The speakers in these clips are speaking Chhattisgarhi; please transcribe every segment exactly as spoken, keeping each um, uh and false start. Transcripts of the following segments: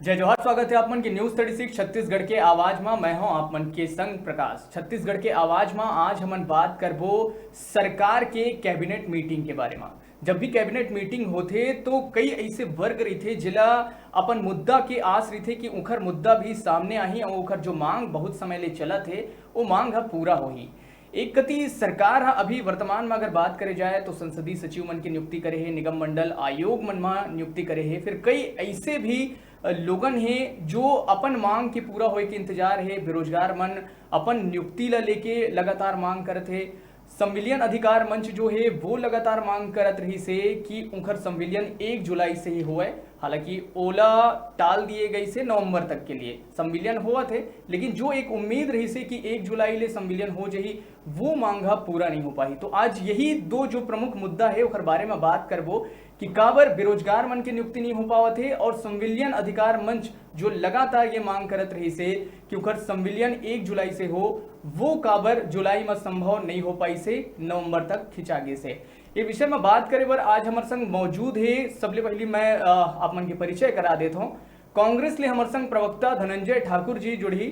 जय जोहार, स्वागत है आप मन के News Thirty Six छत्तीसगढ़ के आवाज मा। मैं हूं आप मन के संग प्रकाश। छत्तीसगढ़ के आवाज मा आज हमन बात करबो सरकार के कैबिनेट मीटिंग के बारे मा। जब भी कैबिनेट मीटिंग होथे तो कई ऐसे वर्ग रहिथे जेला अपन मुद्दा के आस रहिथे कि उखर मुद्दा भी सामने आही और उखर जो मांग बहुत समय ले चलत हे, वो मांग ह पूरा होही। एक कति सरकार ह अभी वर्तमान में अगर बात करे जाए तो संसदीय सचिव मन के नियुक्ति करे हे, निगम मंडल आयोग मन म नियुक्ति करे हे, फिर कई ऐसे भी अ, लोगन हे जो अपन मांग के पूरा होए के इंतजार हे। बेरोजगार मन अपन नियुक्ति ला लेके लगातार मांग करत हे। संविलियन अधिकार मंच जो हे वो लगातार मांग करत रहिस हे कि उनकर संविलियन एक जुलाई से ही होए। हालांकि ओला टाल दिए गइस हे नवंबर तक के लिए। संविलियन होवत हे, लेकिन जो एक उम्मीद रहिस हे कि एक जुलाई ले संविलियन हो जही, वो मांग ह पूरा नहीं हो पाही। तो आज यही दो जो प्रमुख मुद्दा हे ओकर बारे में बात करबो कि काबर बेरोजगार मन के नियुक्ति नहीं हो पावत हे और संविलियन अधिकार मंच जो लगातार ये मांग करत रहिस हे कि ओकर संविलियन एक जुलाई से हो, वो काबर जुलाई में संभव नहीं हो पाइस हे, नवंबर तक खिंचा गिस हे। ये विषय में बात करे बर आज हमर संग मौजूद हे, सबले पहली मैं अ, आप मन के परिचय करा देत हूँ। कांग्रेस ले हमर संग प्रवक्ता धनंजय ठाकुर जी जुड़ही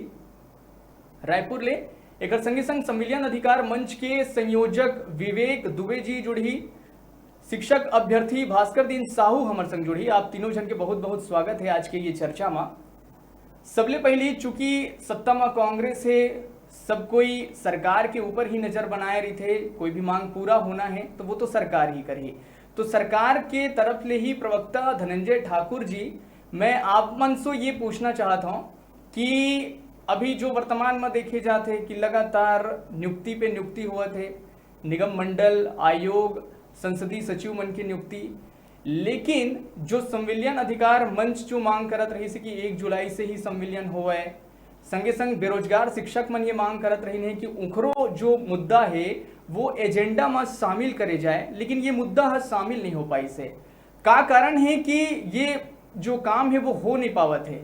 रायपुर ले। एकर संगे संग संविलियन अधिकार मंच के संयोजक विवेक दुबे जी जुड़ही, शिक्षक अभ्यर्थी भास्कर दीन साहू हमर संग जुड़ही। आप तीनों जन के बहुत बहुत स्वागत है आज के ये चर्चा मा। सबले पहली, चूंकि सत्ता मा कांग्रेस है, सब कोई सरकार के ऊपर ही नजर बनाए रहिथे, कोई भी मांग पूरा होना है तो वो तो सरकार ही करही। तो सरकार के तरफ ले ही प्रवक्ता धनंजय ठाकुर जी, मैं आप मन से ये पूछना चाहत हूँ कि अभी जो वर्तमान में देखे जात हे कि लगातार नियुक्ति पे नियुक्ति होवत हे, निगम मंडल आयोग, संसदीय सचिव मन की नियुक्ति, लेकिन जो संविलियन अधिकार मंच जो मांग करत रहिस हे कि एक जुलाई से ही संविलियन होवय, संगे संग बेरोजगार शिक्षक मन ये मांग करत रहिन हे कि उखरो जो मुद्दा हे वो एजेंडा में शामिल करे जाए, लेकिन ये मुद्दा ह शामिल नहीं हो पाइस हे। का कारण हे कि ये जो काम हे वो हो नहीं पावत हे?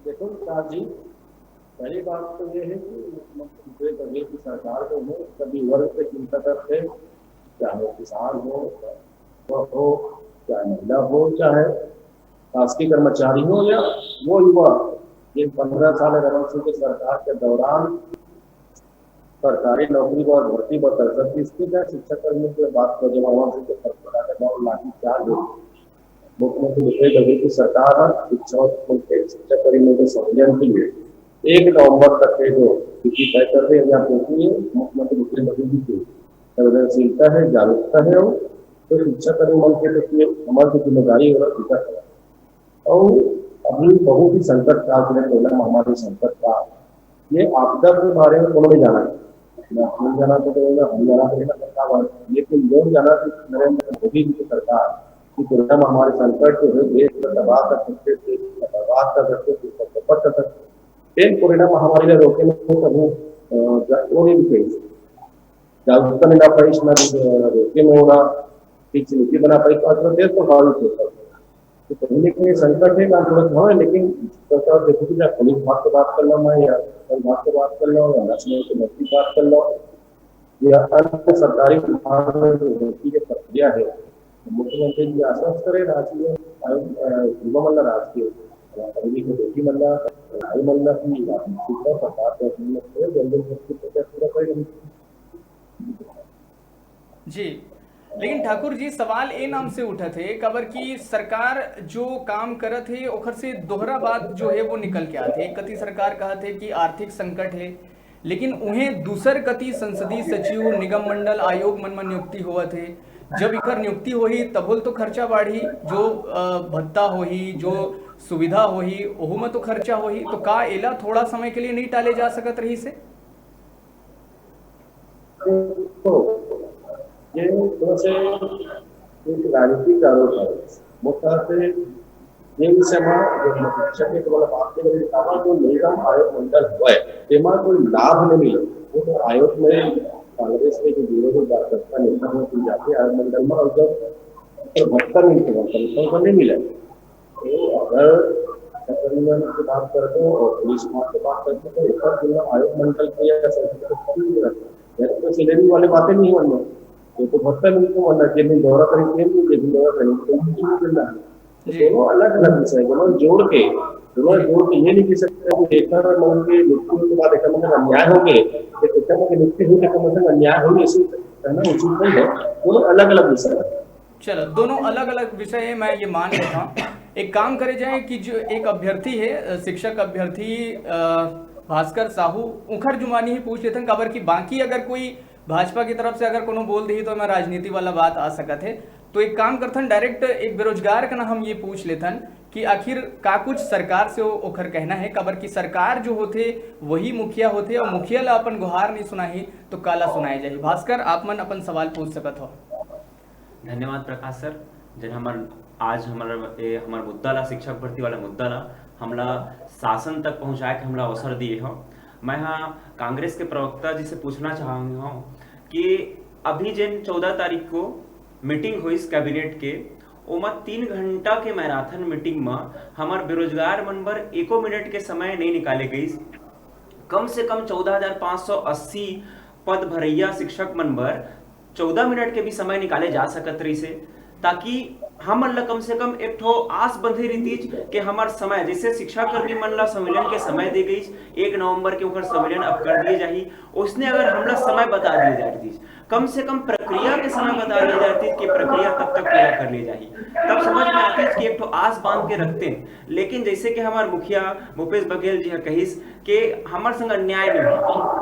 देखो विकास जी, पहली बात तो ये है कि मुख्यमंत्री भूपेश बघेल की सरकार जो है, सभी वर्ग की चिंता करते हैं, चाहे वो किसान हो, वह हो, चाहे महिला हो, चाहे शासकीय कर्मचारी हो या वो युवा जिन पंद्रह साल रमन सिंह की सरकार के दौरान सरकारी नौकरी बर भर्ती बर तरसत रहिस हे, शिक्षाकर्मी के बात को जब रमन सिंह के सरकार के दौरान लाठी चार्ज हो, मुख्यमंत्री भूपेश बघेल की सरकार ह शिक्षा मंत्री शिक्षाकर्मी के संविलियन के लिए एक नवंबर तक के जो तिथि तय कर दे या, क्योंकि मुख्यमंत्री भूपेश बघेल जी की संवेदनशीलता है, जागरूकता है और तो शिक्षाकर्मी मन के प्रति हमारी जो जिम्मेदारी है, वो स्वीकार करें। और अभी बहुत ही संकट काल के कोरोना महामारी संकट काल, ये आपदा के बारे में कोनो नहीं जाना। ना हम जाना तो ना हम जाना तो ना सरकार वाले, लेकिन लोग जाना कि नरेंद्र मोदी जी की सरकार की कोरोना महामारी संकट जो है देश को तबाह कर सकते थे, बर्बाद कर सकते थे, सबको कर सकते थे। लेकिन कोरोना महामारी ने रोके में कभी वो नहीं दिखे, जागरूकता नहीं ला पाइस, ना रोके में हो रहा, ठीक से नीति बना पाइस, तो देश प्रभावित होता है। तो कहीं ना कहीं संकट है, काम थोड़ा सा है, लेकिन सरकार देखो कि जब पुलिस विभाग से बात कर लो मैं या शिक्षा विभाग से बात कर लो या नक्सली से नजदीक बात कर लो या अन्य सरकारी विभाग में जो भर्ती की प्रक्रिया है, तो मुख्यमंत्री जी आश्वस्त करें राजकीय आयोग, अ, युवा मल्ला राजकीय, अ, पढ़ी लिखी बेटी मल्ला, भाई मल्ला की राजनीतिक सरकार को अपनी जल्दी भर्ती प्रक्रिया पूरा करेगी। जी, लेकिन ठाकुर जी, सवाल ए नाम से उठत हे, काबर कि सरकार जो काम करत हे ओखर से दोहरा बात जो हे वो निकल के आत हे। एक कति सरकार कहत हे कि आर्थिक संकट हे, लेकिन उहें दूसर कति संसदीय सचिव, निगम मंडल आयोग मन म नियुक्ति होवत हे। जब इकर नियुक्ति होही तभो ल तो खर्चा बाढ़ही, जो अ, भत्ता होही, जो सुविधा होही, ओहू म तो खर्चा होही। तो का एला थोड़ा समय के लिए नहीं टाले जा सकत रहिस हे? तो ये थोड़ा से एक राजनीतिक आरोप है। मुख्य तौर पे ये विषय में जो शिक्षा के केवल बात के लिए कहा जो निगम आयोग मंडल हुआ है, तेमा कोई लाभ नहीं मिले। वो तो आयोग में कांग्रेस के जो विरोधी कार्यकर्ता नेता हो, तो जाके आयोग मंडल में और जब तो भत्ता नहीं मिलता, भत्ता उनको नहीं मिला। तो अगर शिक्षाकर्मी की बात करते हो और पुलिस विभाग की बात करते हो, तो एक बार जिला आयोग मंडल के या संगठन को कभी नहीं रहता। मेरे को सैलरी वाले बातें नहीं हुआ। ये तो भत्ता मिलते, वरना जेन दिन दौरा करें, तेन दिन, जेन दिन दौरा करें, तेन दिन मिलना है। जी। दोनों अलग-अलग विषय, दोनों जोड़ के, दोनों जोड़ के ये नहीं कह सकते कि एकर मन के नियुक्ति के बाद एकर मन अन्याय हो गए, या एकर मन के नियुक्ति हुई, एकर मन अन्याय हो गए, ऐसे कहना उचित नहीं है। दोनों अलग-अलग विषय है। चलो, दोनों अलग-अलग विषय है, मैं ये मान लेता हूँ। एक काम करे जाए कि जो एक अभ्यर्थी है, अ, शिक्षक अभ्यर्थी, अ, भास्कर साहू, उखर जुमानी ही पूछ लेथन, काबर कि बाकी अगर कोई भाजपा की तरफ से अगर कोनो बोल देही, तो एमा राजनीति वाला बात आ सकत है। तो एक काम करथन, direct एक बेरोजगार का ना हम ये पूछ लेथन कि आखिर का कुछ सरकार से ओ-, ओखर कहना है, काबर कि सरकार जो होथे, वही मुखिया होथे, और मुखिया ला अपन गुहार नहीं सुनाही, तो काला सुनाए जाही? भास्कर, आप मन अपन सवाल पूछ सकत हो। धन्यवाद प्रकाश सर, जेन हमर आज हमर ए, हमर मुद्दा ला, शिक्षक भर्ती वाला मुद्दा ला, हमला शासन तक पहुँचाए के हमला अवसर दिए हो। मैं हा कांग्रेस के प्रवक्ता जी से पूछना चाहूँगा कि अभी जेन चौदह तारीख को मीटिंग होइस कैबिनेट के, ओमा तीन घंटा के मैराथन मीटिंग म हमर बेरोजगार मन बर एको मिनट के समय नहीं निकाले गइस। कम से कम चौदह हजार पाँच सौ अस्सी पद भरैया शिक्षक मन बर चौदह मिनट के भी समय निकाले जा सकत रहिस हे, ताकि हमन ल कम से कम एक ठो आस बंधे रहितिस कि हमर समय, जैसे शिक्षा कर्मी मन ल संविलियन के समय दे गइस, एक नवंबर के ओकर संविलियन अब कर दिए जाही, उसने अगर हमला समय बता दिए जा रहितिस, कम से कम प्रक्रिया के समय बता दिए जा रहितिस कि प्रक्रिया कब तक पूरा कर लिए जाही, तब समझ में आतिस कि एक ठो आस बांध के रखते। लेकिन जैसे कि हमार मुखिया भूपेश बघेल जी ह कहिस कि हमर संग अन्याय नहीं हो,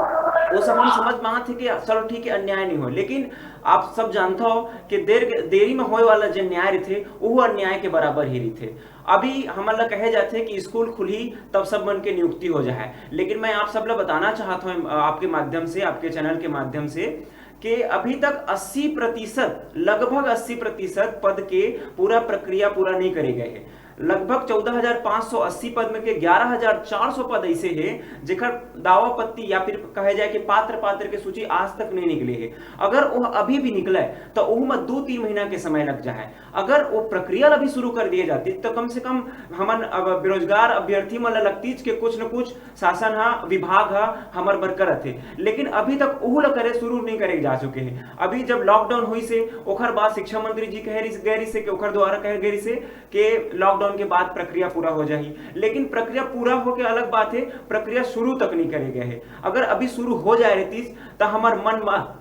वो सब हम समझ में आते कि चलो ठीक है, अन्याय नहीं हो, लेकिन आप सब जानता हो कि देर, देरी में होए वाला जो न्याय रहिथे, वो अन्याय के बराबर ही रहिथे। अभी हमन ला कहे जाथे कि स्कूल खुलही तब सब मन के नियुक्ति हो जाए, लेकिन मैं आप सब ला बताना चाहत हूँ, अ, आपके माध्यम से, आपके चैनल के माध्यम से, कि अभी तक अस्सी प्रतिशत, लगभग अस्सी प्रतिशत पद के पूरा प्रक्रिया पूरा नहीं करे गए है। लगभग चौदह हजार पाँच सौ अस्सी पद में के ग्यारह हजार चार सौ पद ऐसे है जेकर दावा पत्ती या फिर कहे जाए कि पात्र पात्र के सूची आज तक नहीं निकले है। अगर वो अभी भी निकले तो ओहू में दो तीन महीना के समय लग जाए। अगर वो प्रक्रिया ला भी शुरू कर दिए जाती तो कम से कम हमन अब बेरोजगार अभ्यर्थी मन ला लगतीच के कुछ न कुछ शासन हा, विभाग हा हमर बर करत हे, लेकिन अभी तक ओहू ला करे शुरू नहीं करे जा चुके हैं। अभी जब लॉकडाउन हुई से ओखर बाद शिक्षा मंत्री जी कहे रहिस, गए रहिस से कि ओखर द्वारा कहे गए रहिस से कि लॉकडाउन के बाद प्रक्रिया पूरा हो जाही, लेकिन प्रक्रिया पूरा हो के अलग बात है, प्रक्रिया शुरू तक नहीं करे गए है। अगर अभी शुरू हो जाए रहितिस त हमर मन म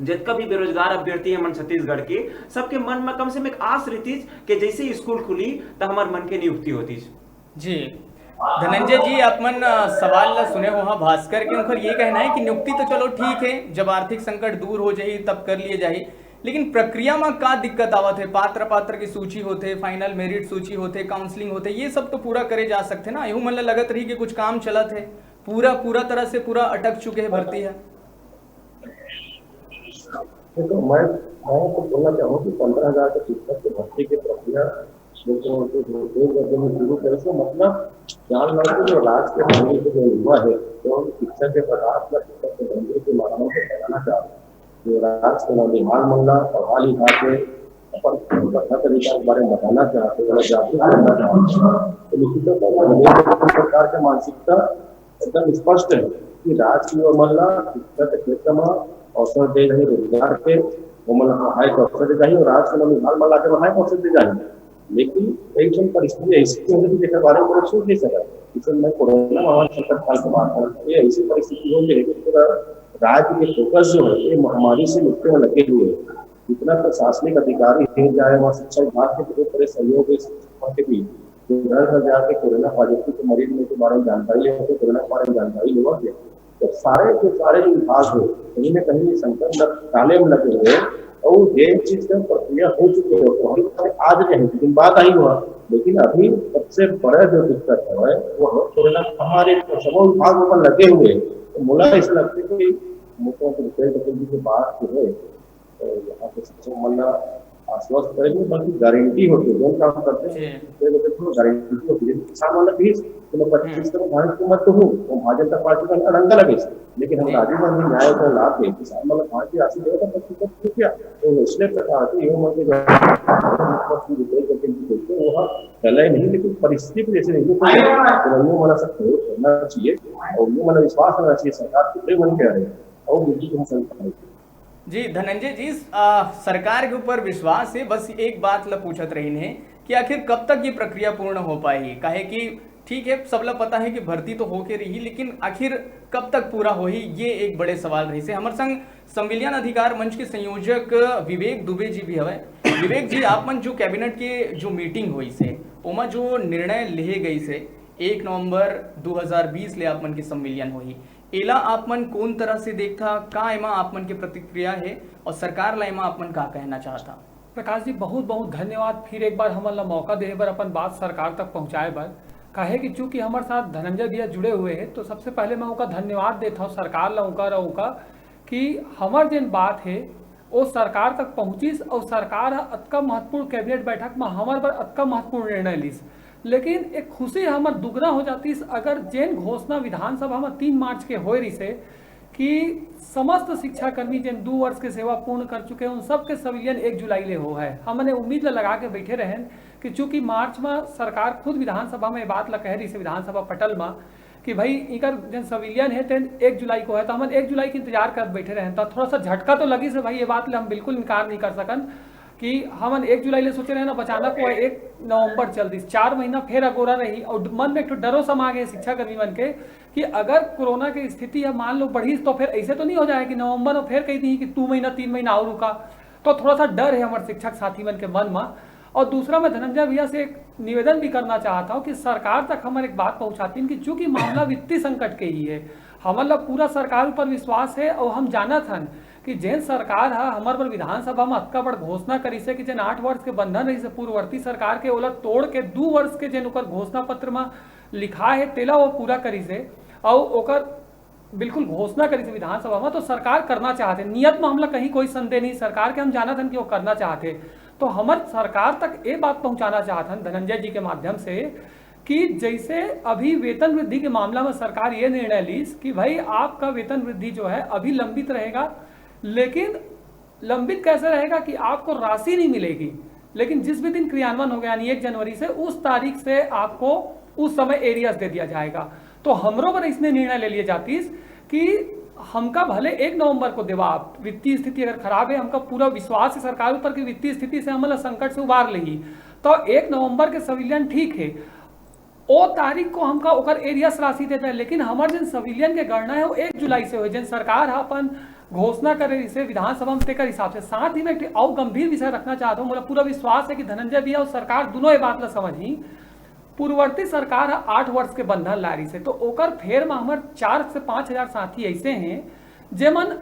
जतका भी बेरोजगार अभ्यर्थी हमन छत्तीसगढ़ के, सबके मन म कम से कम एक आस रहितिस कि जैसे ही स्कूल खुली त हमर मन के नियुक्ति होतिस। जी धनंजय जी, आप मन, अ, सवाल ला सुने हो, हाँ, भास्कर के, उनकर ये कहना है कि नियुक्ति तो चलो ठीक है, जब आर्थिक संकट दूर हो जाही तब कर लिए जाही, लेकिन प्रक्रिया में का दिक्कत आवत है? पात्र पात्र की सूची होथे, फाइनल मेरिट सूची होथे, काउंसलिंग होथे, ये सब तो पूरा करे जा सकथे ना। एहू मन ला लगत रही कि कुछ काम चलत है, पूरा पूरा तरह से पूरा अटक चुके है भर्ती है। देखो, मैं मैं तो बोलना चाहूँ कि पन्द्रह हजार के शिक्षक के भर्ती की प्रक्रिया मुख्यमंत्री भूपेश बघेल ने शुरू करे, तो मतलब जान लो कि जो राज के मंदिर के जो युवा है, जो शिक्षा के प्रकाश में शिक्षा के मंदिर के माध्यम से फैलाना चाहते हैं, जो राज के नौनिहाल मन ला पढ़ा लिखा के अपन हक अधिकार के बारे में बताना चाहते हैं, उन्हें जागरूक करना चाहते हैं, तो निश्चित तौर पर प्रदेश सरकार की मानसिकता एकदम स्पष्ट है कि राज के युवा मन ला शिक्षा के क्षेत्र में अवसर दे रहे, रोजगार के, वो मन ला पढ़ाई के अवसर दे जाही और राज के नौनिहाल मन ला के पढ़ाई के अवसर दे जाही। लेकिन कई ठन परिस्थिति ऐसी होने की जेकर बारे में सोच नहीं सकत। जैसे मैं कोरोना महामारी संकट काल के बात करूँ, ये ऐसी परिस्थिति हो गई है कि पूरा राज्य के फोकस जो है, ये महामारी से निपटे में लगे हुए हैं। जितना प्रशासनिक अधिकारी है, चाहे वहाँ शिक्षा विभाग के बहुत बड़े सहयोग है, शिक्षा विभाग के भी, जो घर घर जाके कोरोना पॉजिटिव के मरीज में के बारे में जानकारी लेवत है, कोरोना के बारे में जानकारी लेवत है, तो सारे के सारे जो विभाग है, कहीं ना कहीं संकट लग, ताले में लगे हुए हैं और ये चीज का प्रक्रिया हो चुकी है। तो हम आज नहीं, लेकिन बात आई हुआ, लेकिन अभी सबसे बड़ा जो दिक्कत है, वो है कोरोना महामारी, तो सब विभाग ऊपर लगे हुए हैं। तो मुला ऐसा लगता है कि मुख्यमंत्री भूपेश बघेल जी की बात जो है, तो यहाँ पे सबसे मन आश्वस्त करेंगे, बल्कि गारंटी होती है, जो काम करते हैं, जी। तो ये लोग थोड़ा गारंटी होती है। किसान वाला भी, तो मैं पच्चीस हम्म। करोड़ भारत को मत हूँ, वो भारतीय जनता पार्टी का अड़ंगा लगे, लेकिन हम जी। राजीव गांधी न्याय का लाभ दें, किसान वाला भारत की राशि देगा तो पच्चीस करोड़ रुपया, तो इसलिए प्रकार से ये मन के जो वो गले नहीं, लेकिन परिस्थिति जैसे नहीं, तो ये मन सब सहयोग करना चाहिए और ये मन विश्वास करना चाहिए, सरकार कितने मन के आ रहे हैं और बिल्कुल हम संकट में जी धनंजय जी, आ, सरकार के ऊपर विश्वास है, बस एक बात ला पूछत रहिन है कि आखिर कब तक ये प्रक्रिया पूर्ण हो पाही, काहे कि ठीक है, सबला पता है कि भर्ती तो होके रही, लेकिन आखिर कब तक पूरा होही, ये एक बड़े सवाल रहिसे। हमर संग संविलियन अधिकार मंच के संयोजक विवेक दुबे जी भी हवय। विवेक जी, आप मन जो कैबिनेट के जो मीटिंग होइसे, ओमा जो निर्णय लिहे गइसे, एक नवंबर दो हज़ार बीस ले आप मन के संविलियन होही, एला आप मन कोन तरह से देखथा? का एमा आप मन के प्रतिक्रिया हे और सरकार ला एमा आप मन का कहना चाहथा? प्रकाश जी, बहुत बहुत धन्यवाद फिर एक बार हमन ला मौका देहे बर, अपन बात सरकार तक पहुंचाए बर। काहे कि चूंकि हमर साथ धनंजय भैया जुड़े हुए हैं, तो सबसे पहले मैं उनका धन्यवाद देता हूँ सरकार ला, उनका, उनका कि हमर जेन बात है वो सरकार तक पहुंचिस और सरकार ह अतका महत्वपूर्ण कैबिनेट बैठक में हमर बर अतका महत्वपूर्ण निर्णय लिस। लेकिन एक खुशी हमर दुगना हो जातिस अगर जेन घोषणा विधानसभा में तीन मार्च के होए रिसे कि समस्त शिक्षाकर्मी जेन दू वर्ष के सेवा पूर्ण कर चुके हैं, उन सबके संविलियन एक जुलाई ले हो है। हमने उम्मीद ला लगा के बैठे रहेन कि चूंकि मार्च में सरकार खुद विधानसभा में ये बात ला कह रही से विधानसभा पटल में कि भाई इकर जेन संविलियन है तेन एक जुलाई को है, तो हमन एक जुलाई के इंतजार कर बैठे रहेन। तो थोड़ा सा झटका तो लगिस है भाई, ये बात ले हम बिल्कुल इनकार नहीं कर सकन कि हमन एक जुलाई ले सोचे रहेन, अचानक वो एक नवंबर चल दिस, चार महीना फिर अगोरा रही और मन में एक ठो डरो समा गए शिक्षाकर्मी मन के कि अगर कोरोना के स्थिति अब मान लो बढ़िस तो फिर ऐसे तो नहीं हो जाए कि नवंबर में फिर कही दी कि दो महीना तीन महीना और रुका। तो थोड़ा सा डर है हमारे शिक्षक साथी मन के मन में। और दूसरा मैं धनंजय भैया से एक निवेदन भी करना चाहता हूँ कि सरकार तक हमर एक बात पहुँचातिन कि चूंकि मामला वित्तीय संकट के ही है, हमन ला पूरा सरकार ऊपर विश्वास है और हम जानत हन कि जेन सरकार ह हमर बर विधानसभा में अतका बड़ घोषणा करिसे कि जेन आठ वर्ष के बंधन रहिसे पूर्ववर्ती सरकार के, ओला तोड़ के दू वर्ष के जेन ओकर घोषणा पत्र में लिखा है तेला वो पूरा करिसे और ओकर बिल्कुल घोषणा करिसे विधानसभा में, तो सरकार करना चाहथे। नियत में हमला कहीं कोई संदेह नहीं, सरकार के हम जानत हन कि वो करना चाहथे। तो हमर सरकार तक ये बात पहुंचाना चाहत हन धनंजय जी के माध्यम से कि जैसे अभी वेतन वृद्धि के मामला में सरकार ये निर्णय लीस कि भाई आपका वेतन वृद्धि जो है अभी लंबित रहेगा, लेकिन लंबित कैसे रहेगा कि आपको राशि नहीं मिलेगी, लेकिन जिस भी दिन क्रियान्वयन होगा यानी एक जनवरी से, उस तारीख से आपको उस समय एरियस दे दिया जाएगा। तो हमरो पर इसने निर्णय ले लिए जातीस कि हमका भले एक नवंबर को देवा आप, वित्तीय स्थिति अगर खराब है, हमका पूरा विश्वास है सरकार ऊपर कि वित्तीय स्थिति से हमला संकट से उबार लेगी, तो एक नवंबर के संविलियन ठीक है, ओ तारीख को हमका ओकर एरियस राशि देता है। लेकिन हमर जन संविलियन के गणना है वो एक जुलाई से हुए, जन सरकार ह अपन घोषणा करे इसे विधानसभा में तेकर हिसाब से। साथ ही में एक ठे अउ गंभीर विषय रखना चाहता हूँ, मोला पूरा विश्वास है कि धनंजय भैया और सरकार दोनों ये बात ला समझी। पूर्ववर्ती सरकार ह आठ वर्ष के बंधन ला रही से, तो ओकर फेर में हमर चार से पाँच हजार साथी ऐसे हैं जेमन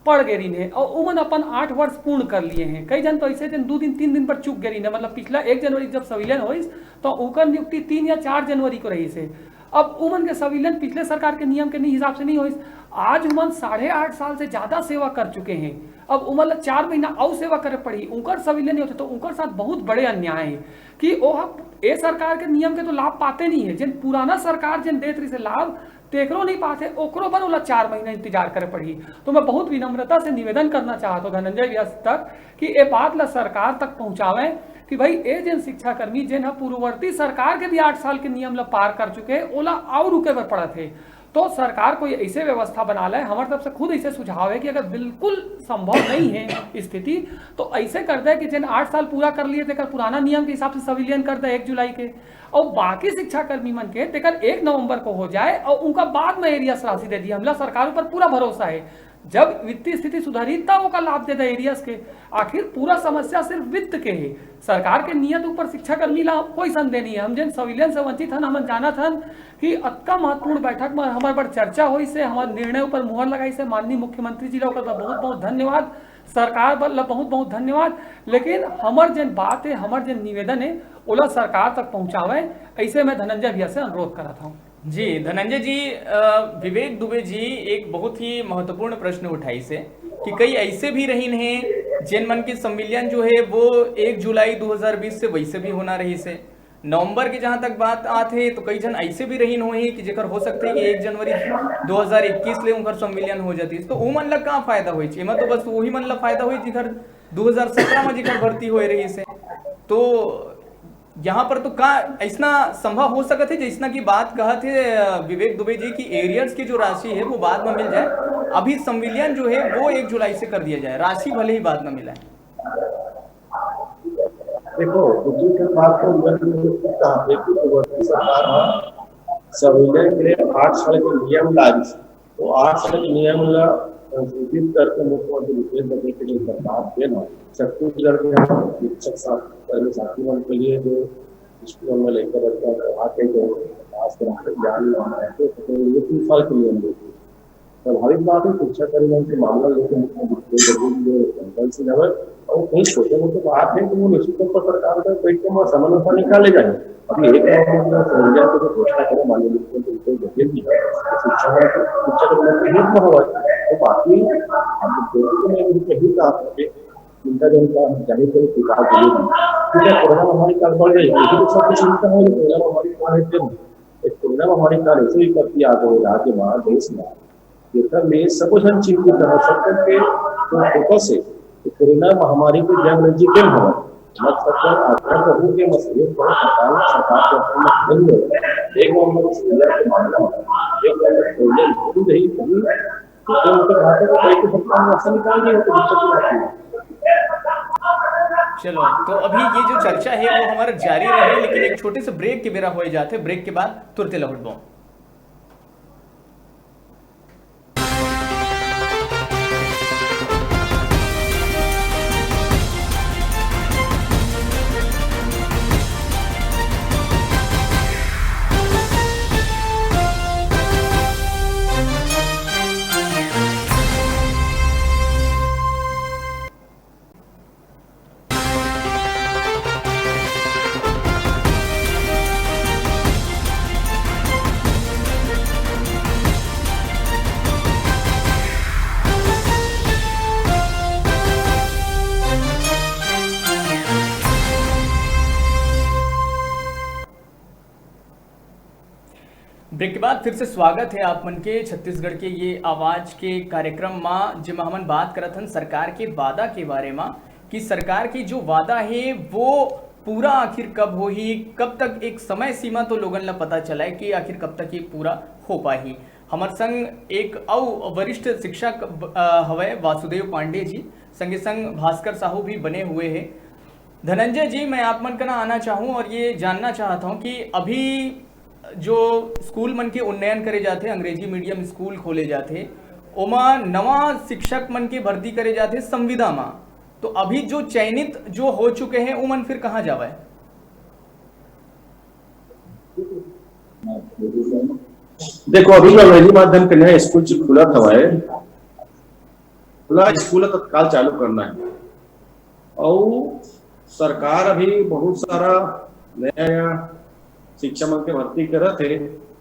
पड़ गे रहिन हे और उमन अपन आठ वर्ष पूर्ण कर लिए हैं। कई जन तो ऐसे दिन दू दिन तीन दिन पर चूक गे रहिन हे, मतलब पिछला एक जनवरी जब संविलियन होइस तो ओकर नियुक्ति तीन या चार जनवरी को रहिस हे। अब उमन के संविलियन पिछले सरकार के नियम के नहीं हिसाब से नहीं होइस। आज उमन साढ़े आठ साल से ज्यादा सेवा कर चुके हैं, अब उमन ला चार महीना अउ सेवा करे पड़ी, उनकर संविलियन नहीं होते तो उनकर साथ बहुत बड़े अन्याय है कि ओह ए सरकार के नियम के तो लाभ पाते नहीं है, जिन पुराना सरकार जिन देत रही से लाभ तेकरो नहीं पाते, ओकरो बर ओला चार महीना इंतजार करे पड़ही। तो मैं बहुत विनम्रता से निवेदन करना चाहत हूँ धनंजय व्यास तक कि ए बात ला सरकार तक पहुँचावें कि भाई ए जेन शिक्षाकर्मी जेन ह पूर्ववर्ती सरकार के भी आठ साल के नियम ला पार कर चुके हे, ओला अउ रुके बर पड़त हे। तो सरकार कोई ऐसे व्यवस्था बना ले, हमारे तरफ से खुद ऐसे सुझाव है कि अगर बिल्कुल संभव नहीं है स्थिति, तो ऐसे कर दे कि जिन आठ साल पूरा कर लिए तेकर पुराना नियम के हिसाब से संविलियन कर दे एक जुलाई के, और बाकी शिक्षाकर्मी मन के तेकर एक नवंबर को हो जाए और उनका बाद में एरियस राशि दे दिए। हमला सरकार ऊपर पूरा भरोसा है, जब वित्तीय स्थिति सुधरी तब ओकर लाभ दे दे एरियस के। आखिर पूरा समस्या सिर्फ वित्त के है, सरकार के नियत ऊपर शिक्षाकर्मी ला कोई संदेह नहीं है। हम जिन संविलियन से वंचित हन, हमन जानत हन कि अतका महत्वपूर्ण बैठक में हमारे बर चर्चा होइस हे, हमारे निर्णय ऊपर मुहर लगाइस हे माननीय मुख्यमंत्री जी ला, ओकर बर बहुत बहुत धन्यवाद। सरकार बर ला बहुत बहुत धन्यवाद। लेकिन हमर जेन बात है, हमर जेन निवेदन है, ओला सरकार तक पहुँचावे, ऐसे मैं धनंजय भैया से अनुरोध करत हूँ। जी धनंजय जी, अ, विवेक दुबे जी एक बहुत ही महत्वपूर्ण प्रश्न उठाइस हे कि कई ऐसे भी रहिन हे जेन मन के संविलियन जो है वो एक जुलाई दो हज़ार बीस से वैसे भी होना रहिस हे। नवंबर के जहाँ तक बात आत हे तो कई जन ऐसे भी रहिन होही कि जेकर हो सकथे कि एक जनवरी दो हज़ार इक्कीस ले उनकर संविलियन हो जातिस, तो उमन ला का फायदा होइस? एमा तो बस वही मन ला फायदा होइस जिकर दो हज़ार सत्रह में जिकर भर्ती होए रहिस हे। तो यहाँ पर तो का ऐसना संभव हो सकत हे, जैसना कि बात कहत हे, अ, विवेक दुबे जी की एरियर्स की जो राशि है वो बाद में मिल जाए? अभी संविलियन जो है वो एक जुलाई से कर दिया जाए, राशि भले ही बाद में मिला है। देखो, दूसरी बात तो यह भी है कि कहा है कि वर्तमान सरकार ह संविलियन के लिए आठ साल के नियम ला रही है। वो आठ साल के नियम ला संशोधित करके मुख्यमंत्री भूपेश बघेल के जो सरकार है ना, छत्तीसगढ़ के हम शिक्षक सा-, कर्मी साथी मन के लिए जो स्कूल में लेकर बच्चा पढ़ा के जो पास करा के ज्ञान लेना है, तो ये तीन साल के नियम देते हैं। स्वाभाविक बात है, शिक्षा कर्मी के मामला लेकर मुख्यमंत्री भूपेश बघेल जी जो कंपल्सरी है, और कहीं छोटे मोटे बात है तो वो निश्चित तौर पर सरकार का बैठ के वहाँ समन्वय निकाले जाए। अभी एक और मतलब संविधान को जो घोषणा करे माननीय मुख्यमंत्री भूपेश बघेल जी, तो शिक्षा का, शिक्षा के मतलब हित में हवा है। तो बाकी हम लोग दोनों को मैं उनके हित आप चिंता जनता जाहिर करें विकास जरूरी है। ठीक है, कोरोना महामारी काल बढ़ रही है, लेकिन सब कुछ चिंता है, कोरोना महामारी काल है, एक कोरोना महामारी काल ऐसे विपत्ति आ गए राज्य में, देश में, जेकर में सब झन चिंतित है, सब के जो फोकस है कि कोरोना महामारी के जंग में जीते हम। मत सकते आग्रह करूँ कि मत ये बहुत सरकार, सरकार के अपने नहीं है। एक नंबर से इंडिया के मामला में, एक नंबर से इंडिया जरूर रही, कभी तो उनके भाषा को कोई तो सरकार में ऐसा निकाल दिया तो दिक्कत नहीं आती। चलो, तो अभी ये जो चर्चा है वो हमारा जारी रहे, लेकिन एक छोटे से ब्रेक के बेरा हो जाते, ब्रेक के बाद तुरते लौटबो। ब्रेक के बाद फिर से स्वागत है आप मन के छत्तीसगढ़ के ये आवाज के कार्यक्रम मा, जेमा हमन बात करत हन सरकार के वादा के बारे मा कि सरकार के जो वादा है वो पूरा आखिर कब होही, कब तक, एक समय सीमा तो लोगन ला पता चलाए कि आखिर कब तक ये पूरा हो पाही। हमर संग एक अउ वरिष्ठ शिक्षक ब-, अ, हवय वासुदेव पांडे जी, संगे संग भास्कर साहू भी बने हुए हैं। धनंजय जी, मैं आप मन कना आना चाहूँ और ये जानना चाहता हूँ कि अभी जो स्कूल मन के उन्नयन करे जाथे, अंग्रेजी मीडियम स्कूल खोले जाथे, ओमा नवा शिक्षक मन के भर्ती करे जाथे संविदा मा, तो अभी जो चयनित जो हो चुके हैं, उमन फिर कहाँ जावय? देखो, अभी जो अंग्रेजी माध्यम के नए स्कूल जो खुलत हवय, खुला स्कूल तत्काल चालू करना है। और सरकार अभी बहुत सारा नया, नया शिक्षा मन के भर्ती करत है।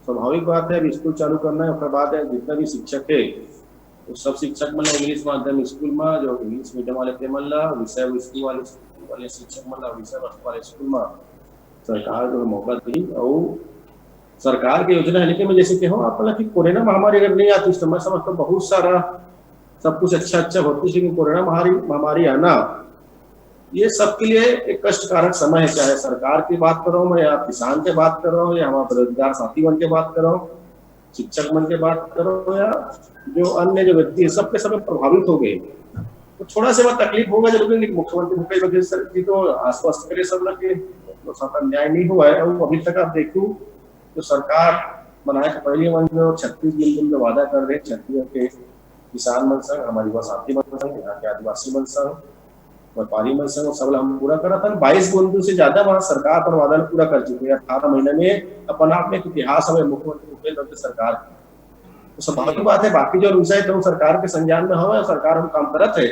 स्वाभाविक बात है, अभी स्कूल चालू करना है, ओकर बाद जितना भी शिक्षक है, वो सब शिक्षक मन ला इंग्लिश माध्यम स्कूल में, जो इंग्लिश मीडियम वाले, ते मन ला, विषय स्कूल वाले, स्कूल वाले शिक्षक मन ला, विषय वस्तु वाले स्कूल में सरकार जो है मौका दी। और सरकार की योजना है, लेकिन मैं जैसे कहूँ आप, हालांकि कोरोना महामारी अगर नहीं आती, उस समय समझ तो बहुत सारा सब कुछ अच्छा अच्छा होती, लेकिन कोरोना महामारी, महामारी आना, ये सबके लिए एक कष्टकारक समय है। चाहे सरकार की बात करो मैं, या किसान की बात करो, या हमारे बेरोजगार साथी मन की बात करो, शिक्षक मन की बात करो, या जो अन्य जो व्यक्ति है, सबके सब प्रभावित हो गए। तो थोड़ा सा वह तकलीफ होगा जरूर, लेकिन मुख्यमंत्री भूपेश बघेल सर जी तो आश्वस्त करे सब लोग के, तो साथ न्याय नहीं हुआ है। और अभी तक आप देखो तो सरकार बनाए के पहले मन जो छत्तीस दिन दिन जो वादा कर रहे छत्तीसगढ़ के किसान मन संग, हमारे युवा साथी मन संग, यहाँ के आदिवासी मन संग, व्यापारी मन संग, सब ला हम पूरा करत हन। बाईस बूंदू से ज्यादा वहाँ सरकार अपन वादा ल पूरा कर चुके हैं। अठारह महीना में अपन आप में एक इतिहास हवे मुख्यमंत्री भूपेश बघेल सरकार के। तो स्वाभाविक बात है, बाकी जो विषय तो सरकार के संज्ञान में हवे, सरकार हम काम करत है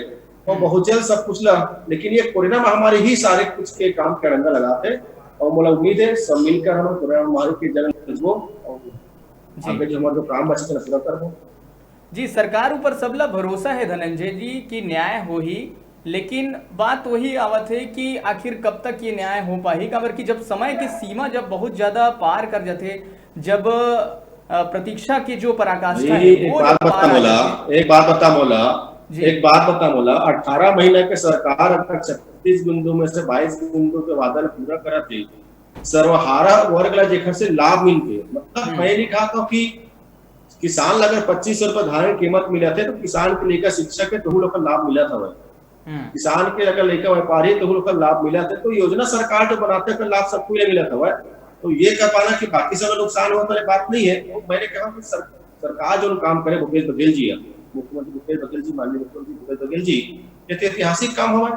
और बहुत जल्द सब कुछ ला, लेकिन ये कोरोना महामारी ही सारे कुछ के काम के अड़ंगा लगात है। और मोला उम्मीद है सब मिलकर हम कोरोना महामारी के जंग लड़बो और जी। आगे जो हमारा जो काम बचे ला पूरा करबो। जी, सरकार ऊपर सबला भरोसा है धनंजय जी कि न्याय होही, लेकिन बात वही आवत है कि आखिर कब तक ये न्याय हो पाही, काबर कि जब समय की सीमा जब बहुत ज्यादा पार कर जाथे, जब अ, प्रतीक्षा की जो पराकाष्ठा है नहीं, एक वो बात जब पार बता आ मोला, जाथे। एक बात बता मोला, जी। एक बात बता मोला, अठारह महीना के सरकार अगर छत्तीस बूंदू में से बाईस बूंदू के वादा ल पूरा करत है, सर्वहारा वर्ग ला जेकर से लाभ मिलते, मतलब हम्म। मैं नहीं कहता कि किसान ला अगर पच्चीस सौ रुपया धान के कीमत मिलत हे, तो किसान के लइका शिक्षक हे, तहू लोग ला लाभ मिलत हवय। हम्म। किसान के अगर लइका व्यापारी हे, तहू लोग ला लाभ मिलत हे। तो योजना सरकार जो बनाथे, ओकर लाभ सब कोई ला मिलत हवय। तो ये कह पाना कि बाकी सब ला नुकसान होत हे, बात नहीं है। तो मैंने कहा कि सर-, सरकार जो काम करे, भूपेश बघेल जी हे, मुख्यमंत्री भूपेश बघेल जी, माननीय मुख्यमंत्री भूपेश बघेल जी, ये तो ऐतिहासिक काम हवय।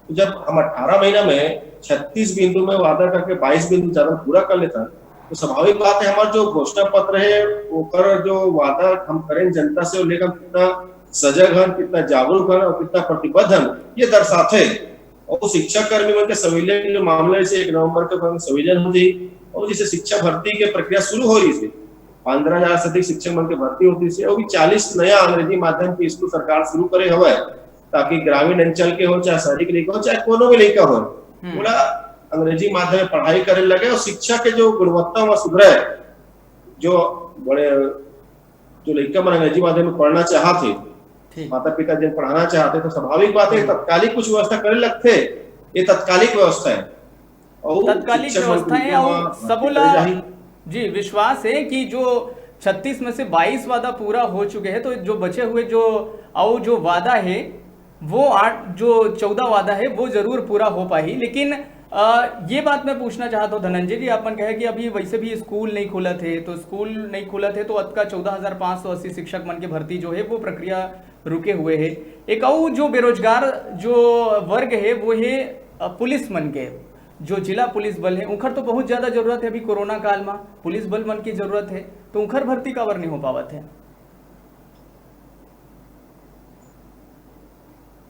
तो जब हम अठारह महीना में छत्तीस बिंदु में वादा करके बाईस बिंदु ज्यादा पूरा कर लेथन, तो स्वाभाविक बात है, हमारा जो घोषणा पत्र है, ओकर जो वादा हम करें जनता से, वो लेकर हम कितना सजग हन, कितना जागरूक हन और कितना प्रतिबद्ध हन, ये दर्शाथे। और शिक्षा कर्मी मन के संविलियन के मामले से एक नवंबर के अपन संविलियन हो जाई और जैसे शिक्षा भर्ती के प्रक्रिया शुरू हो रही है, पंद्रह हजार से अधिक शिक्षक मन के भर्ती होती है, और भी चालीस नया अंग्रेजी माध्यम के स्कूल सरकार शुरू करे हवय, ताकि ग्रामीण अंचल के हो, चाहे शहरी के लइका हो, चाहे कोनो भी लइका हो, हम्म। पूरा अंग्रेजी माध्यम में पढ़ाई करे लगे और शिक्षा के जो गुणवत्ता वहाँ सुधरे, जो बड़े, जो लइका मन अंग्रेजी माध्यम में पढ़ना चाहत हे, ठीक। माता पिता जिन पढ़ाना चाहत हे, तो स्वाभाविक बात है, हम्म। तत्कालिक कुछ व्यवस्था करे लगथे, ये तत्कालिक व्यवस्था है। और तत्कालिक शिक्षक मन व्यवस्था के है, रूप और में सबो भर्ती ला करे जाही। जी, विश्वास है कि जो छत्तीस में से बाईस वादा पूरा हो चुके हैं, तो जो बचे हुए जो, और जो वादा है, वो आठ, जो चौदह वादा है, वो जरूर पूरा हो पाही। लेकिन, अ, ये बात मैं पूछना चाहता हूँ धनंजय जी, आप मन कहे कि अभी वैसे भी स्कूल नहीं खुलत है, तो स्कूल नहीं खुलत है, तो अतका चौदह हजार पाँच सौ अस्सी शिक्षक मन के भर्ती जो है, वो प्रक्रिया रुके हुए है। एक अउ जो बेरोजगार जो वर्ग है, वो है, अ, पुलिस मन के, जो जिला पुलिस बल है, उनकर तो बहुत ज्यादा जरूरत है अभी कोरोना काल में, पुलिस बल मन की जरूरत है, तो उनकर भर्ती काबर नहीं हो पावत है?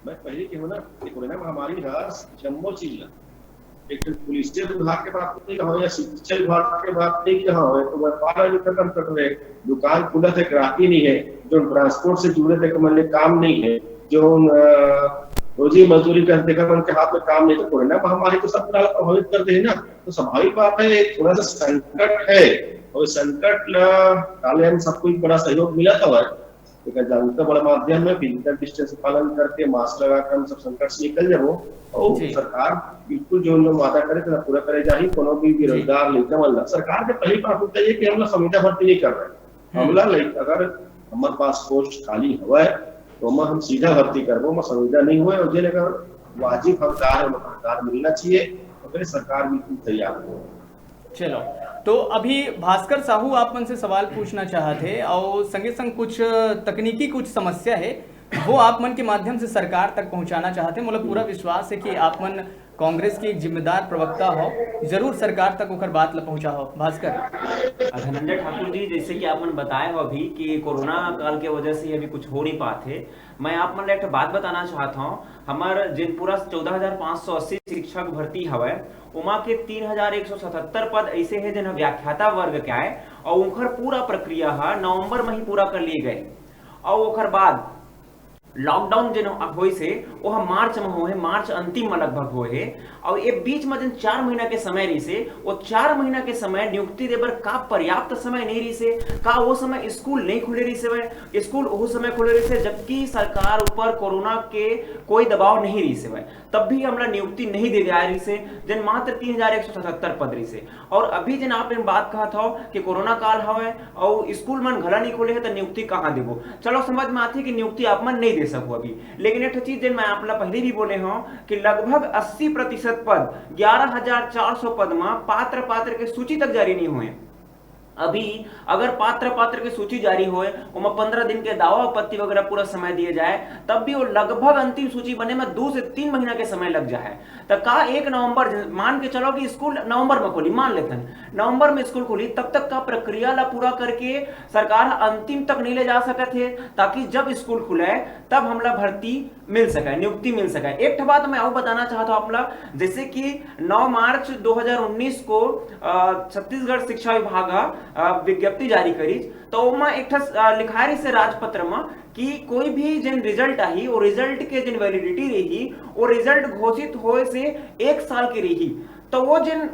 मैं पहले कहूँ ना कि कोरोना महामारी ह जम्मो चीज ला, एक ठन पुलिस विभाग के बात नहीं कहो या शिक्षा विभाग के बात नहीं कहो, तो व्यापार भी खत्म कर रहे, दुकान खुलत हे, ग्राहकी नहीं है, जो ट्रांसपोर्ट से जुड़े थे, मन ले काम नहीं है, जो, अ, रोजी मजदूरी करते थे, मन के हाथ में काम नहीं, तो कोरोना महामारी तो सब पूरा प्रभावित कर दे ना। तो स्वाभाविक बात है, थोड़ा सा संकट है, और संकट ला काले हम सबको एक बड़ा सहयोग मिला था, एक जागरूकता बड़ा माध्यम है, फिजिकल डिस्टेंस पालन करके, मास्क लगाकर हम सब संकट से निकल जाबो। और जी। सरकार बिल्कुल जो हम लोग वादा करे, तेला पूरा करे जाही। कोनो भी जी। बेरोजगार लइका मन ला, सरकार के पहली प्राथमिकता ये कि हम लोग संविदा भर्ती नहीं कर रहे। हम्म। हमला लइक-, अगर हमारे पास पोस्ट खाली हवय, तो ओमा हम सीधा भर्ती करबो, ओमा संविदा नहीं हुए। और जेन अगर वाजिब हकदार है, ओमा हकदार मिलना चाहिए, तो फिर सरकार बिल्कुल तैयार हो। चलो, तो अभी भास्कर साहू आप मन से सवाल पूछना चाहत हे और संगे संग कुछ तकनीकी कुछ समस्या है, वो आप मन के माध्यम से सरकार तक पहुंचाना चाहत हे। मोला पूरा विश्वास है कि आप मन कांग्रेस के एक जिम्मेदार प्रवक्ता हो, जरूर सरकार तक ओकर बात ल पहुंचाहो। भास्कर। धनंजय ठाकुर जी, जैसे कि आप मन बताए हो अभी कि कोरोना काल के वजह से अभी कुछ हो नहीं पात हे, मैं आप मन ला एक ठो बात बताना चाहत हूँ। हमर जिन पूरा चौदह हजार पाँच सौ अस्सी शिक्षक भर्ती हवय, ओमा के तीन हजार एक सौ सतहत्तर पद ऐसे हे, जेन ह व्याख्याता वर्ग के आय, और उनकर पूरा प्रक्रिया ह नवंबर में ही पूरा कर लिए गए। और ओकर बाद लॉकडाउन जेन होइस हे, ओह मार्च में होए हे, मार्च अंतिम में लगभग होए हे। और ये बीच में जेन चार महीना के समय रहिस हे, वो चार महीना के समय नियुक्ति दे बर का पर्याप्त समय नहीं रहिस हे? का वो समय स्कूल नहीं खुले रहिस हवय? स्कूल ओहू समय खुले रहिस हे, जबकि सरकार ऊपर कोरोना के कोई दबाव नहीं रहिस हवय, तब भी हमला नियुक्ति नहीं दे जाए रहिस हे, जेन मात्र तीन हजार एक सौ सतहत्तर पद रहिस हे। और अभी जेन आप एन बात कहत हव कि कोरोना काल हवय अउ स्कूल मन घला नहीं खुले हे, त नियुक्ति कहाँ देबो? चलो, समझ में आथे कि नियुक्ति आप मन नहीं दे सको अभी, लेकिन एक ठो चीज जेन मैं आप ला पहले भी बोले हव कि लगभग अस्सी प्रतिशत पद, ग्यारह हजार चार सौ पद म पात्र पात्र के सूची तक जारी नहीं होए। अभी अगर पात्र पात्र के सूची जारी होए, ओमा पंद्रह दिन के दावा आपत्ति वगैरह पूरा समय दिए जाए, तब भी वो लगभग अंतिम सूची बने में दो से तीन महीना के समय लग जाए। त का एक नवंबर, मान के चलो कि स्कूल नवंबर में खोली, मान लेथन नवंबर में स्कूल खोली, तब तक का प्रक्रिया ला पूरा करके सरकार अंतिम तक नहीं ले जा सकत हे, ताकि जब स्कूल खुले तब हमला भर्ती मिल सके, नियुक्ति मिल सके। एक ठो बात मैं अउ बताना चाहत हूँ आप ला, जैसे कि नौ मार्च दो हज़ार उन्नीस को, अ, छत्तीसगढ़ शिक्षा विभाग ह, अ, विज्ञप्ति जारी करिस, तो ओमा एक ठस, अ, लिखाए रहिस हे राजपत्र म कि कोई भी जेन रिजल्ट आही, वो रिजल्ट के जेन वैलिडिटी रही, वो रिजल्ट घोषित होए से एक साल के रही। तो वो जेन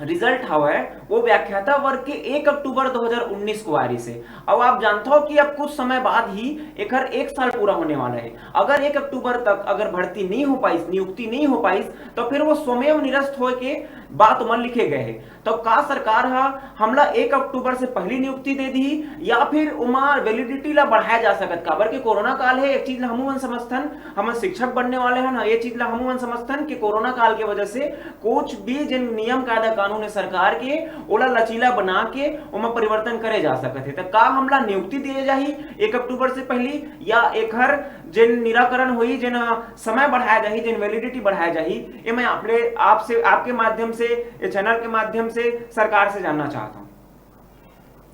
रिजल्ट हवय, वो व्याख्याता वर्ग के एक अक्टूबर दो हज़ार उन्नीस को आए रहिस हे। अब आप जानत हो कि अब कुछ समय बाद ही एकर एक साल पूरा होने वाला है। अगर एक अक्टूबर तक अगर भर्ती नहीं हो पाइस, नियुक्ति नहीं हो पाइस, तो फिर वो स्वमेव निरस्त होए के बात ओमा लिखे गए हे। तो का सरकार ह हमला एक अक्टूबर से पहली नियुक्ति दे दी, या फिर ओमा वैलिडिटी ला बढ़ाया जा सकत? काबर के कोरोना काल हे, एक चीज ला हमू मन समझथन, हमन शिक्षक बनने वाले हन, ये चीज ला हमू मन समझथन कि कोरोना काल के वजह से कुछ भी जिन नियम कायदा कानून है सरकार के, ओला लचीला बना के ओमा परिवर्तन करे जा सकत है। तो का हमला नियुक्ति दिए जाही एक अक्टूबर से पहली, या एकर जिन निराकरण होही, जिन समय बढ़ाया जाही, जिन वैलिडिटी बढ़ाया जाही, ये मैं आपले आपसे, आपके माध्यम से, ये चैनल के माध्यम से सरकार से जानना चाहता हूँ।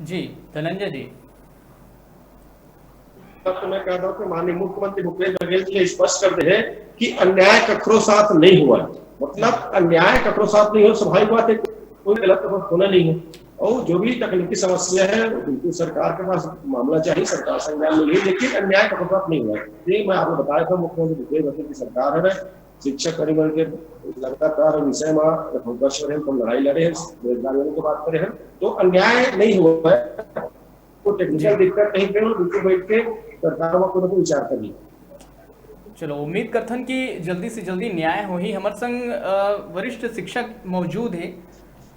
जी धनंजय जी। तब तो मैं कहता हूँ कि माननीय मुख्यमंत्री भूपेश बघेल जी ने स्पष्ट कर दिया है कि अन्याय कखरो साथ नहीं हुआ है। मतलब अन्याय कखरो साथ नहीं हो, स्वाभाविक बात है, कोई गलत तो होना नहीं है। और जो भी तकनीकी समस्या है वो बिल्कुल सरकार के पास मामला चाहिए, सरकार संज्ञान में ली, लेकिन अन्याय कखरो साथ नहीं हुआ है। ये मैं आपको बताया था, मुख्यमंत्री भूपेश बघेल की सरकार है, शिक्षक परिवार के लगातार विषय में हम लड़ाई लड़े हैं, बेरोजगार लोगों की बात करें हैं, तो अन्याय नहीं हुआ है। तो टेक्निकल दिक्कत कहीं पे हो, बिल्कुल बैठ के सरकार में कोई विचार करिए। चलो, उम्मीद करथन कि जल्दी से जल्दी न्याय होही। हमर संग वरिष्ठ शिक्षक मौजूद है।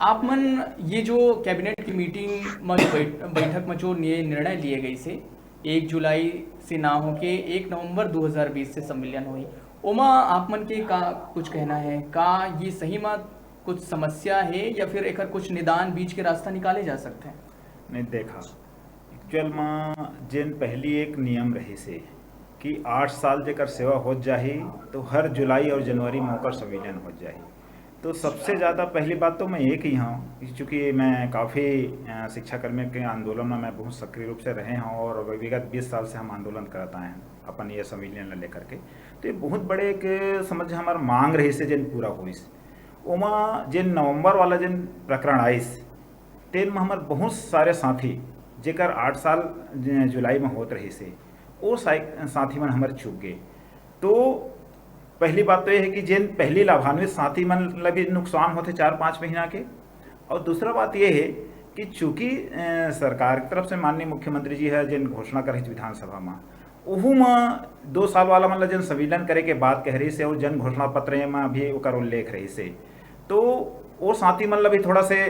आप मन ये जो कैबिनेट की मीटिंग में, बैठक में जो निर्णय लिए गए से एक जुलाई से ना होके एक नवंबर दो हज़ार बीस से संविलियन होही, ओमा आप मन के का कुछ कहना है? का ये सही में कुछ समस्या है या फिर एकर कुछ निदान बीच के रास्ता निकाले जा सकते हैं? नहीं, देखा, एक्चुअल में जेन पहली एक नियम रही से कि आठ साल जेकर सेवा हो जाही तो हर जुलाई और जनवरी में ओकर संविलियन हो जाही। तो सबसे ज़्यादा पहली बात तो मैं ये कही हूँ, चूँकि मैं काफ़ी शिक्षाकर्मी के आंदोलन में मैं बहुत सक्रिय रूप से रहे हूँ और विगत बीस साल से हम आंदोलन करत आए हैं अपन ये संविलियन लेकर के। तो ये बहुत बड़े एक समझ हमार मांग रही से जेन पूरा होइस। ओमा जेन नवंबर वाला जेन प्रकरण आइस, तेन में हमार बहुत सारे साथी जेकर आठ साल जुलाई में होत रही से, वो साथी मन हमारे चूक गए। तो पहली बात तो यह है कि जेन पहली लाभान्वित साथी मन ला भी नुकसान होते चार पाँच महीना के। और दूसरा बात यह है कि चूंकि सरकार की तरफ से माननीय मुख्यमंत्री जी है जेन घोषणा करे विधानसभा में, ओहू में दो साल वाला मन ला जन संविलियन करे के बात कह रही से और जन घोषणा पत्र में भी ओकर उल्लेख रही से, तो वो साथी मन ला भी थोड़ा से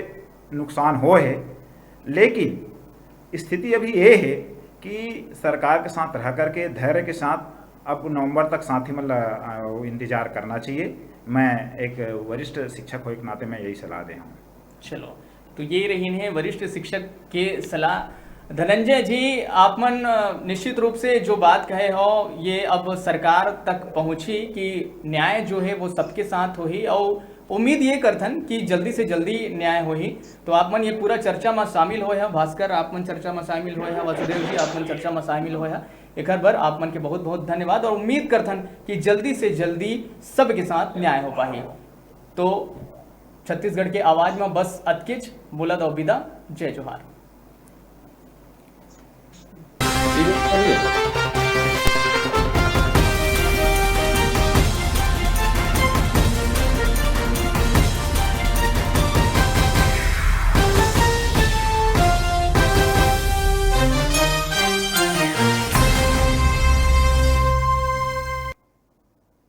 नुकसान हो है। लेकिन स्थिति अभी ये है कि सरकार के साथ रह करके धैर्य के साथ अब नवंबर तक साथी मन ला इंतजार करना चाहिए। मैं एक वरिष्ठ शिक्षक हो एक नाते मैं यही सलाह दे हूँ। चलो, तो ये रही हैं वरिष्ठ शिक्षक के सलाह। धनंजय जी, आप मन निश्चित रूप से जो बात कहे हो ये अब सरकार तक पहुँची कि न्याय जो है वो सबके साथ होही और उम्मीद ये करथन कि जल्दी से जल्दी न्याय होही। तो आप मन ये पूरा चर्चा में शामिल होए हैं, भास्कर आप मन चर्चा में शामिल होए हैं, वसुदेव जी आप मन चर्चा में शामिल होए हैं, एक बार आप मन के बहुत बहुत धन्यवाद और उम्मीद करथन कि जल्दी से जल्दी सबके साथ न्याय हो पाही। तो छत्तीसगढ़ के आवाज में बस अतकेच, बोलत हौं बिदा, जय जोहार।